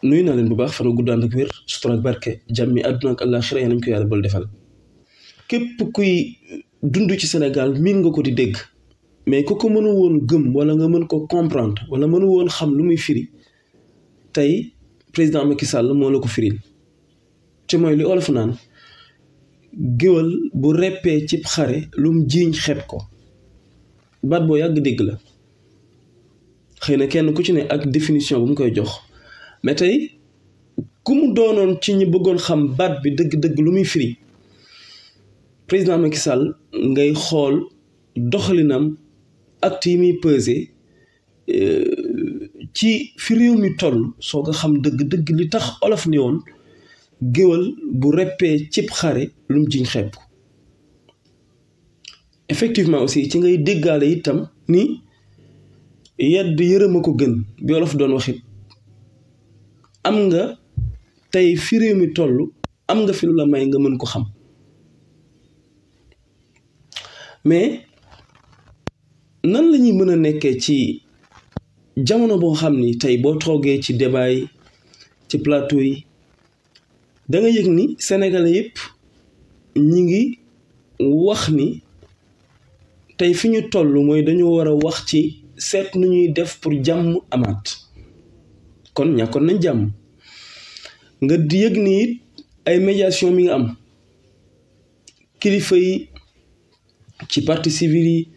nuyu naa leen bu baax fan guddaan ak wér sutura ak barke jàmmi àdduna ak àllaaxira yéen a ko yàlla bol defal képp kuy dund ci Sénégal miin nga ko di dégg mais ku ko mënu woon gëm wala nga mën ko comprendre wala mënu woon xam lu muy firi tey président Macky Sall moo la ko firil ci mooy li olof naan géwal bu reppee cib xare lum jiiñ xeeb ko baat boo yàgg dégg la xëy na kenn ku ci ne ak définition bu mu koy jox mais tey ku mu doonoon ci ñi bëggoon xam baat bi dëgg-dëgg lu muy firi président Macky Sall ngay xool doxalinam acte yi muy pesé ci fi réew mi toll soo ko xam dëgg-dëgg li tax olof ni woon géwal bu reppee cib xare lu mu jiñ xeeb ko effectivement aussi ci ngay déggaale itam ni yedd yërëm a ko gën bi olof doon waxit am nga tey fi réew mi toll am nga fi lu la may nga mën ko xam mais nan la ñuy mën a nekkee ci jamono boo xam ni tey boo toogee ci débat yi ci plateau yi da nga yëg ni Sénégalais yëpp ñi ngi wax ni tey fi ñu toll mooy dañoo war a wax ci seet nu ñuy def pour jàmm amaat kon ñàkkoon nañ jàmm nga di yëg ni it ay médiation mi nga am kilifa yi ci partie civile yi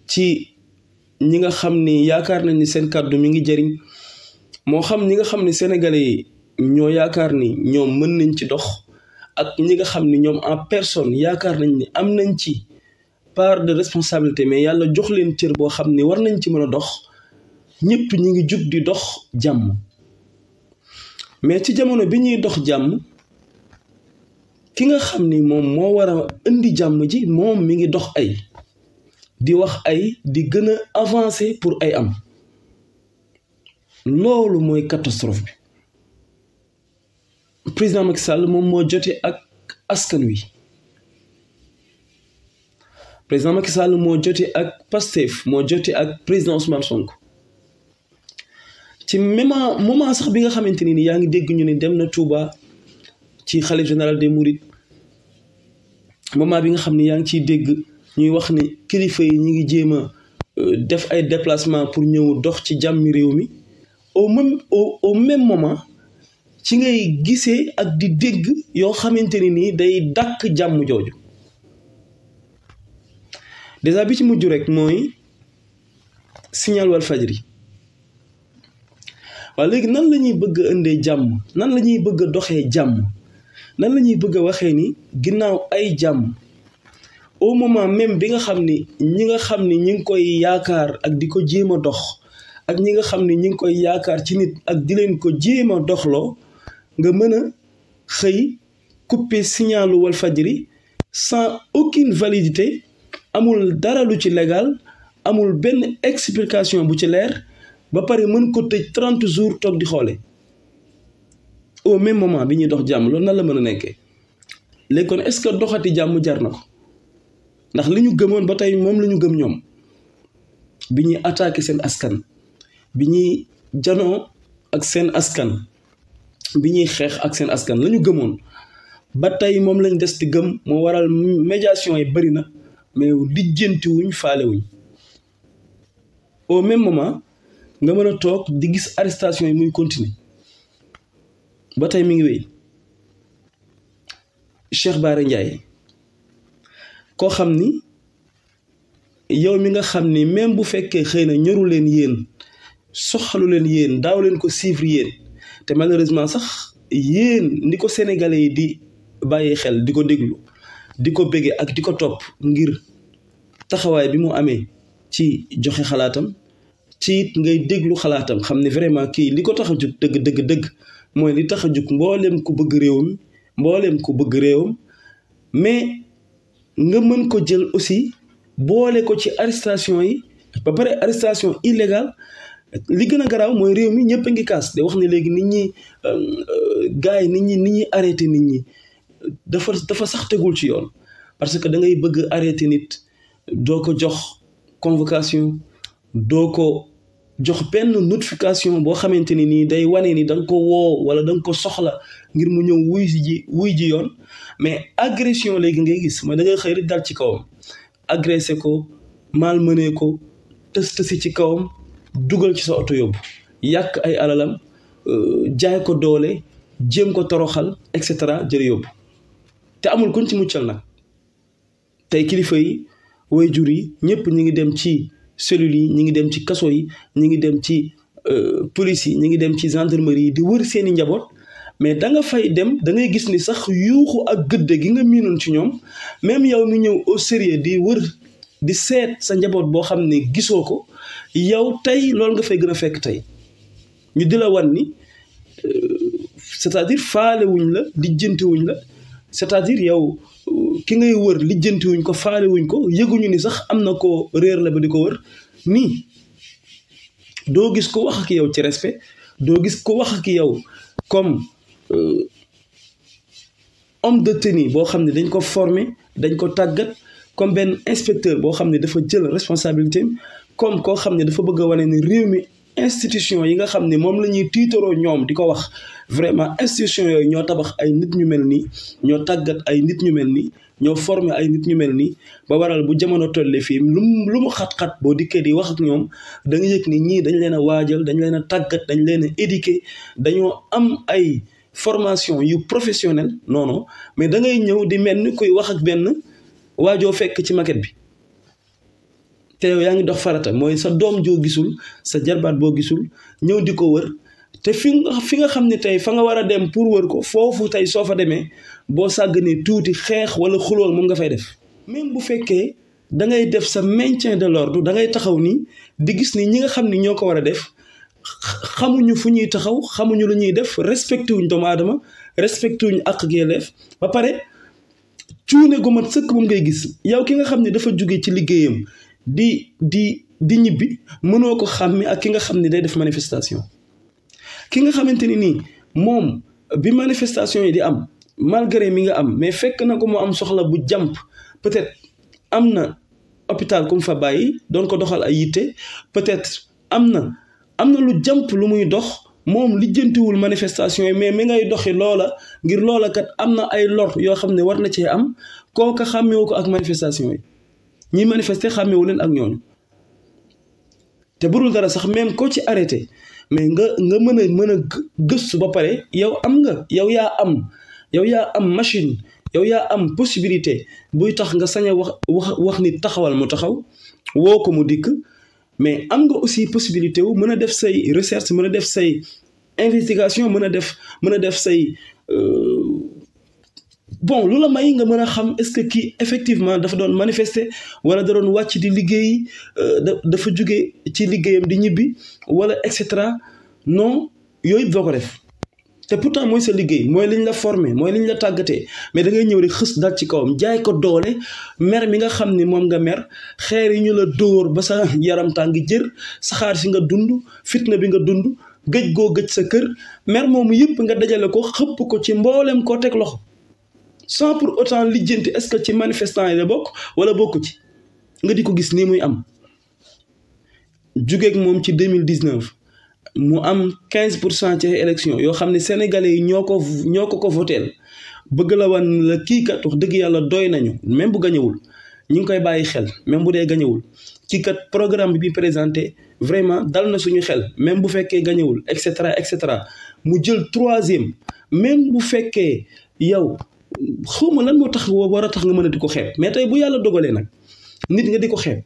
ci ñi nga xam ni yaakaar nañ ni seen kàddu mi ngi jëriñ moo xam ñi nga xam ni sénégalais yi ñoo yaakaar ni ñoom mën nañ ci dox ak ñi nga xam ni ñoom en personne yaakaar nañ ni am nañ ci part de responsabilité mais yàlla jox leen cër boo xam ni war nañ ci mën a dox ñëpp ñi ngi jug di dox jàmm mais ci jamono bi ñuy dox jàmm ki nga xam ni moom moo war a indi jàmm ji moom mi ngi dox ay di wax ay di gën a avancer pour ay am loolu mooy catastrophe bi président Macky Sall moom moo jote ak askan wi président Macky Sall moo jote ak Pastef moo jote ak président Ousmane Sonko ci même moment sax bi nga xamante ni yaa ngi dégg ñu ne dem na Touba ci xalif général des Mourides moment bi nga xam ne yaa ngi ciy dégg ñuy wax ni kilifa yi ñi ngi jéem a def ay déplacement pour ñëw dox ci jàmmi réew mi au même moment ci ngay gisee ak di dégg yoo xamante ni nii day dàkk jàmm jooju déjà bi ci mujj rek mooy signal Walfadjri waaye léegi nan la ñuy bëgg a indee jàmm nan la ñuy bëgg a doxee jàmm nan la ñuy bëgg a waxee ni ginnaaw ay jàmm au moment même bi nga xam ni ñi nga xam ni ñi ngi koy yaakaar ak di ko jéem a dox ak ñi nga xam ni ñi ngi koy yaakaar ci nit ak di leen ko jéem a doxloo nga mën a xëy couper signalu Walfadjri sans aucune validité amul dara lu ci légal amul benn explication bu ci leer ba pare mën ko tëj 30 jours toog di xoole au même moment bi ñuy dox jàmm loolu nan la mën a nekkee léegi kon est-ce que doxati jàmm jar na ko ndax li ñu gëmoon ba tey moom la ñu gëm ñoom bi ñuy attaqué seen askan bi ñuy janoo ak seen askan bi ñuy xeex ak seen askan la ñu gëmoon ba tey moom lañ des di gëm moo waral médiation yi bëri na mais lijjanti wuñ faale wuñ au même moment nga mën a toog di gis arrestation yi muy continuer ba tey mi ngi wéy Cheikh Bara Ndiaye koo xam ni yow mi nga xam ni même bu fekkee xëy na ñoru leen yéen soxalu leen yéen daaw leen ko suivre yéen te malheureusement sax yéen ni ko sénégalais yi di bàyyi xel di ko déglu di ko bége ak di ko topp ngir taxawaay bi mu amee ci joxe xalaatam ci it ngay déglu xalaatam xam ne vraiment kii li ko tax a jug dëgg mooy li tax a jug mbooleem ku bëgg réewam mbooleem ku bëgg réewam mais nga mën ko jël aussi boole ko ci arrestation yi ba pare arrestation illégale li gën a garaaw mooy réew mi ñëpp a ngi kaas de wax ne léegi nit ñi gars yi nit ñi arrêté nit ñi dafa sax tegul ci yoon parce que da ngay bëgg arrêté nit doo ko jox convocation doo ko jox benn notification boo xamante ni nii day wane ni da nga ko woo wala da nga ko soxla ngir mu ñëw wuy ji yoon mais agression léegi ngay gis mooy da ngay xëy rek dal ci kawam agressé ko malmené ko tësi ci kawam dugal ci sa oto yóbbu yàq ay alalam jaay ko doole jéem ko toroxal et cetera jëre yóbbu te amul kuñ ci muccal nag tey kilifa yi waajur yi ñëpp ñi ngi dem ci cellules yi ñi ngi dem ci kaso yi ñi ngi dem ci police yi ñi ngi dem ci gendarmerie yi di wër seeni njaboot mais da nga fay dem da ngay gis ni sax yuuxu ak gëdd gi nga miinoon ci ñoom même yow mi ñëw au sérieux di wër di seet sa njaboot boo xam ne gisoo ko yow tey loolu nga fay gën a fekk tey ñu di la wan ni c'est-à-dire faale wuñ la lijjanti wuñ la c'est-à-dire yow ki ngay wër lijjanti wuñ ko faale wuñ ko yëguñu ni sax am na ko réer la ba di ko wër nii doo gis ko wax ak yow ci respect doo gis ko wax ak yow comme homme de tenue boo xam ne dañ ko former dañ ko tàggat comme benn inspecteur boo xam ne dafa jël responsabilité comme koo xam ne dafa bëgg a wane ni réew mi institution yi nga xam ne moom la ñuy tiitaroo ñoom di ko wax vraiment institution yooyu ñoo tabax ay nit ñu mel nii ñoo tàggat ay nit ñu mel nii ñoo former ay nit ñu mel nii ba waral bu jamono tollee fii lu mu xat-xat boo dikkee di wax ak ñoom da nga yëg ni ñii dañ leen a waajal dañ leen a tàggat dañ leen a éduquer dañoo am ay formation yu professionnel non mais da ngay ñëw di mel ni kuy wax ak benn waajoo fekk ci maquette bi te yow yaa ngi dox farata mooy sa doom joo gisul sa jarbaat boo gisul ñëw di ko wër te fi nga xam ne tey fa nga war a dem pour wër ko foofu tey soo fa demee boo sàgganee tuuti xeex wala xulool moom nga fay def même bu fekkee da ngay def sa maintien de l'ordre da ngay taxaw nii di gis ni ñi nga xam ni ñoo ko war a def xamuñu fu ñuy taxaw xamuñu lu ñuy def respecté wuñ doomu aadama respecté wuñ àq ak yelleef ba pare cuune gu mat sëkk moom ngay gis yow ki nga xam ne dafa jóge ci liggéeyam di ñibbi mënoo ko xàmmi ak ki nga xam ne day def manifestation ki nga xamante ni nii moom bi manifestation yi di am malgré mi nga am mais fekk na ko mu am soxla bu jàmp peut-être am na hôpital ku mu fa bàyyi doon ko doxal ay yitte peut-être am na lu jàmp lu muy dox moom lijjantiwul manifestation yi mais mi ngay doxi loola ngir loola kat am na ay lor yoo xam ne war na cee am kooka xàmmewu ko ak manifestation yi ñiy manifester xàmmewu leen ak ñooñu te burul dara sax même ko ci arrêté mais nga mën a gëstu ba pare yow yaa am machine yow yaa am possibilité buy tax nga sañ a wax ni taxawal mu taxaw woo ko mu dikk mais am nga aussi possibilité wu mën a def say recherche mën a def say investigation mën a def say bon lu la may nga mën a xam est-ce que kii effectivement dafa doon manifester wala da doon wàcc di liggéey dafa jóge ci liggéeyam di ñibbi wala et cetera non yooyu doo ko def te pourtant mooy sa liggéey mooy liñ la formé mooy liñ la tàggatee mais da ngay ñëw rek xës dal ci kawam jaay ko doole mer mi nga xam ni moom nga mer xeer yi ñu la dóor ba sa yaram tàng jër saxaar si nga dund fitna bi nga dund gëj goo gëj sa kër mer moomu yëpp nga dajale ko xëpp ko ci mboolem koo teg loxo sans pour autant lijjanti est-ce que ci manifestant yi la bokk wala bokku ci nga di ko gis nii muy am jugeeg moom ci 2019 mu am 15% ci élection yoo xam ne sénégalais yi ñoo ko voteel bëgg la wan la kii kat wax dëgg yàlla doy nañu même bu gañewul ñu ngi koy bàyyi xel même bu dee gañewul kii kat programme bi présenté vraiment dal na suñu xel même bu fekkee gañewul et cetera mu jël 3e même bu fekkee yow xawma lan moo tax war a tax nga mën a di ko xeeb mais tey bu yàlla dogalee nag nit nga di ko xeeb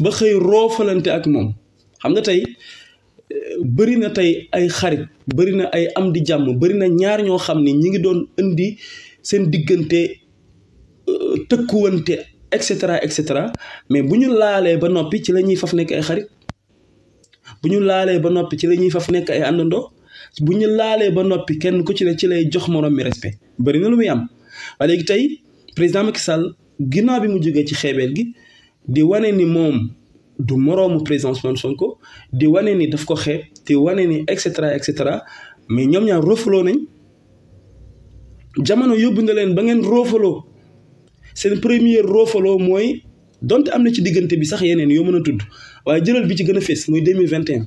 ba xëy roofalante ak moom xam nga tey bëri na tey ay xarit bëri na ay am di jàmm bëri na ñaar ñoo xam ni ñi ngi doon indi seen diggante tëkkuwante et cetera mais bu ñu laalee ba noppi ci la ñuy faf nekk ay xarit bu ñu laalee ba noppi ci la ñuy faf nekk ay àndandoo bu ñu laalee ba noppi kenn ku ci ne ci lay jox morom mi respect bëri na lu muy am waaye léegi tey président Macky Sall ginnaaw bi mu jógee ci xeebeel gi di wane ni moom du moroomu président Ousmane Sonko di wane ni daf ko xeeb di wane ni et cetera mais ñoom ñaar roofaloo nañ jamono yóbbu na leen ba ngeen roofaloo seen premier roofaloo mooy donte am na ci diggante bi sax yeneen yoo mën a tudd waaye jëlal bi ci gën a fés muy 2021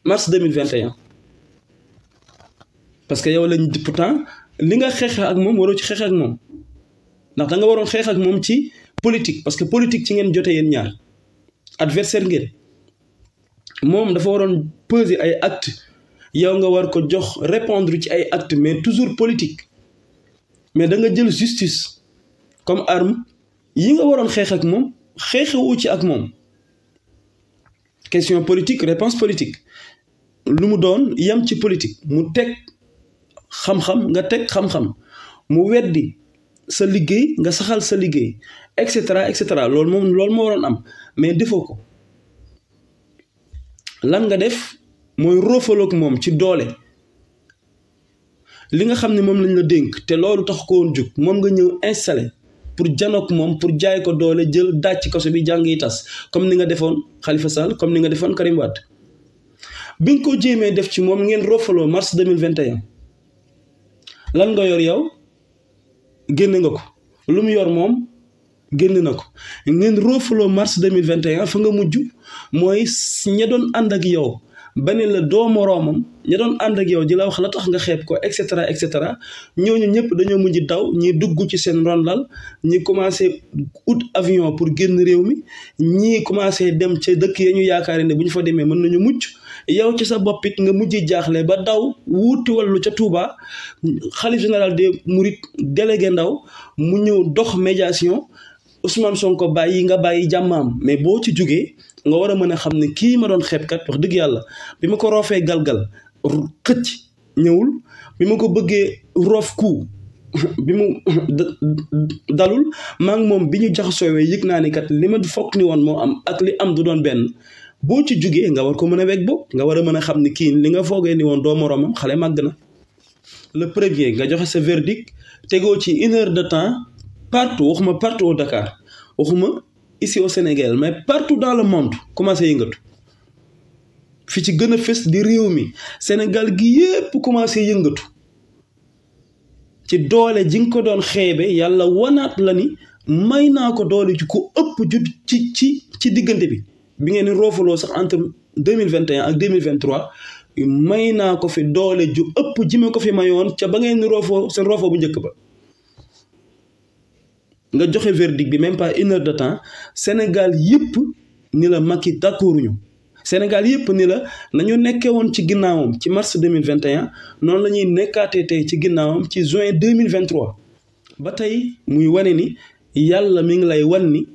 mars 2021 parce que yow lañ pourtant li nga xeex ak moom waroo ci xeex ak moom ndax da nga waroon xeex ak moom ci politique parce que politique ci ngeen jotee yéen ñaar adversaire ngeen moom dafa waroon peser ay acte yow nga war ko jox répondre ci ay acte mais toujours politique mais da nga jël justice comme arme yi nga waroon xeex ak moom xeexewu ci ak moom question politique réponse politique lu mu doon yam ci politique mu teg xam-xam nga teg xam-xam mu weddi sa liggéey nga saxal sa liggéey et cetera loolu moo waroon am mais defoo ko lan nga def mooy roofaloog moom ci doole li nga xam ne moom lañ la dénk te loolu tax ko woon jóg moom nga ñëw installé pour janook moom pour jaay ko doole jël daaj ci kaso bi jàng yi tas comme ni nga defoon Khalifa Sall comme ni nga defoon Karim Wade bi nga ko jéemee def ci moom ngeen roofaloo mars 2021 lan nga yor yow génn nga ko lu mu yor moom génn na ko ngeen roofaloo mars 2021 fa nga mujj mooy ña doon ànd ak yow ba ne la doo moroomam ña doon ànd ak yow di la wax la tax nga xeeb ko et cetera ñooñu ñëpp dañoo mujj daw ñi dugg ci seen ronlal ñi commencé ut avion pour génn réew mi ñii commencé dem ca dëkk ya ñu yaakaar ne bu ñu fa demee mën nañu mucc yow ci sa bopp it nga mujj jaaxle ba daw wuuti wallu ca Touba xalif général des Mourides délégué Ndaw mu ñëw dox médiation Ousmane Sonko bàyyi nga bàyyi jàmmaam mais boo ci jógee nga war a mën a xam ne kii ma doon xeebkat wax dëgg yàlla bi ma ko roofee galgal xëcc ñëwul bi ma ko bëggee roof ku bi mu dalul maa ngi moom bi ñu jaxasoowee yëg naa ni kat li ma fokk ni woon moo am ak li am du doon benn boo ci jugee nga war ko mën a weg bopp nga war a mën a xam ne kii li nga foogee ni woon doo moroomam xale màgg na le premier nga joxe sa verdict tegoo ci 1 heure de temps partout waxuma partout au Dakar waxuma ici au Sénégal mais partout dans le monde commencé yëngatu fi ci gën a fës di réew mi Sénégal gi yépp commencé yëngatu ci doole ji nga ko doon xeebe yàlla wanaat la ni may naa ko doole ci ku ëpp ju ci diggante bi ngeen di roofaloo sax entre 2021 ak 2023 may naa ko fi doole ju ëpp ji ma ko fi mayoon ca ba ngeen di roofoo seen roofoo bu njëkk ba nga joxe verdict bi même pas 1 heure de temps Sénégal yëpp ni la Macky d'accorduñu Sénégal yëpp ni la nañu nekkee woon ci ginnaawam ci mars 2021 noonu la ñuy nekkaatee tey ci ginnaawam ci juin 2023 ba tey muy wane ni yàlla mi ngi lay wan ni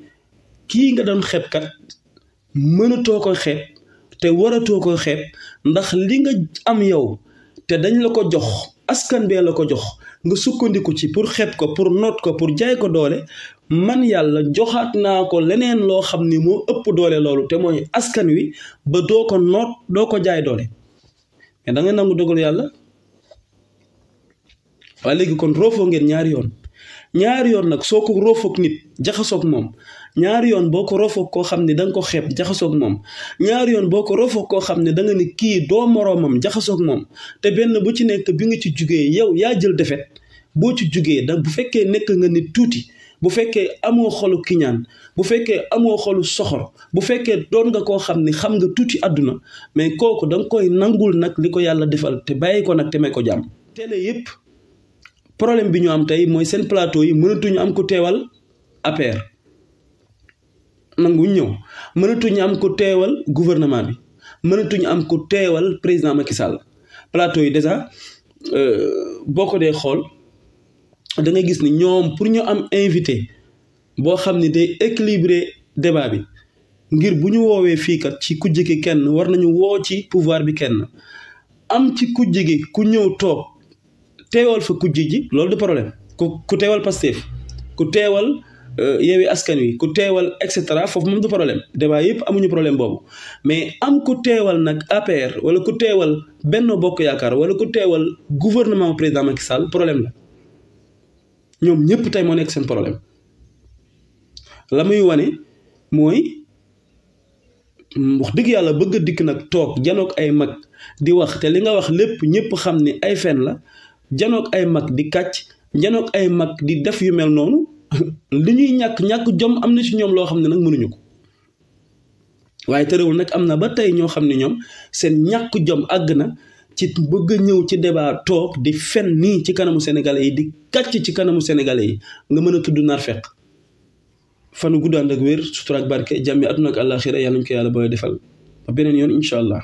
kii nga doon xeebkat mënatoo ko xeeb te waratoo ko xeeb ndax li nga am yow te dañ la ko jox askan bee la ko jox nga sukkandiku ci pour xeeb ko pour noot ko pour jaay ko doole man yàlla joxaat naa ko leneen loo xam ni moo ëpp doole loolu te mooy askan wi ba doo ko noot doo ko jaay doole mais da nga nangu dogal yàlla waaye léegi kon roofoo ngeen ñaari yoon nag soo ko roofoog nit jaxasoog moom ñaari yoon boo ko roofoog koo xam ne da nga ko xeeb jaxasoog moom ñaari yoon boo ko roofoog koo xam ne da nga ni kii doo moroomam jaxasoog moom te benn bu ci nekk bi nga ci jugee yow yaa jël defet boo ci jugee da bu fekkee nekk nga nit tuuti bu fekkee amoo xolu kiñaan bu fekkee amoo xolu soxor bu fekkee doon nga koo xam ne xam nga tuuti àdduna mais kooku da nga koy nangul nag li ko yàlla defal te bàyyi ko nag te may ko jàmm. télé yépp problème bi ñu am tey mooy seen plateau yi mënatuñu am ko teewal APR nanguñ ñëw mënatuñu am ko teewal gouvernement bi mënatuñu am ko teewal président Macky Sall plateau yi déjà boo ko dee xool da ngay gis ni ñoom pour ñu am invité boo xam ni day équilibrer débat bi ngir bu ñu woowee fii kat ci kujje gi kenn war nañu woo ci pouvoir bi kenn am ci kujje gi ku ñëw toog teewal fa kujje ji loolu du problème ku teewal Pastef ku teewal Yewwi Askan Wi ku teewal et cetera foofu moom du problème débat yëpp amuñu problème boobu mais am ku teewal nag APR wala ku teewal Benno Bokk Yaakaar wala ku teewal gouvernement président Macky Sall problème la ñoom ñëpp tey moo nekk seen problème la muy wane mooy wax dëgg yàlla bëgg a dikk nag toog janoog ay mag di wax te li nga wax lépp ñëpp xam ni ay fen la janoog ay mag di kàcc janoog ay mag di def yu mel noonu li ñuy ñàkk jom am na ci ñoom loo xam ne nag mënuñu ko waaye terewul nag am na ba tey ñoo xam ne ñoom seen ñàkk jom àgg na ci bëgg a ñëw ci débat toog di fen nii ci kanamu sénégalais yi di kàcc ci kanamu sénégalais yi nga mën a tudd narfeq fanu gudd ànd ak wér sutura ak barke jàmmi àdduna ak àllaaxira yàlla ñu ko yàlla booy defal ba beneen yoon incha allah.